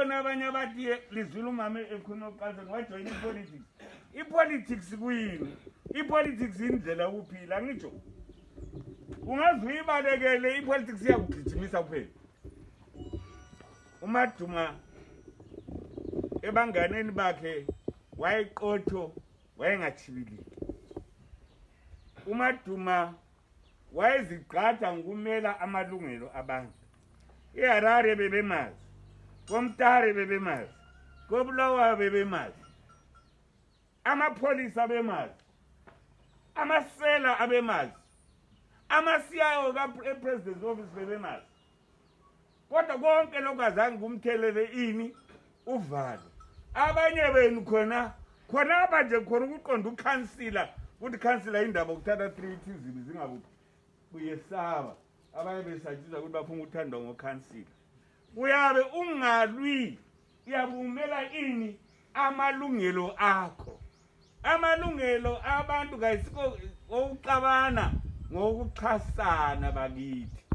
Bakhona abanye abathi lizwile umama ekhuluma oqansa wajoyina ipolitics. Ipolitics kuyini? Ipolitics indlela yokuphila ngitsho. Ungaze uyibalekele ipolitics iyakugijimisa kuphela. UMaduma ebanganeni bakhe wayeqotho wayengatshibiliki. UMaduma wayezigqaja ngokumela amalungelo abantu. IHarare bebemazi, koMtare bebemazi, koBulawayo bebemazi, amapholisa abemazi, amasela abemazi, ama-CIO ka-President's office bebemazi. Kodwa konke lokhu azange kumthelele ini uvalo. Abanye benu khona khona aba nje khona ukuqonda ukhansila ukuthi khansila indaba ukuthatha 3 izibi zingabuphi uyesaba. Abanye besatshizwa ukuthi bafuna ukuthandwa ngokhansila. Uyabe ungalwi, uyabe umela ini amalungelo akho. Amalungelo abantu kayisikho okuxabana ngokuxhasana bakithi.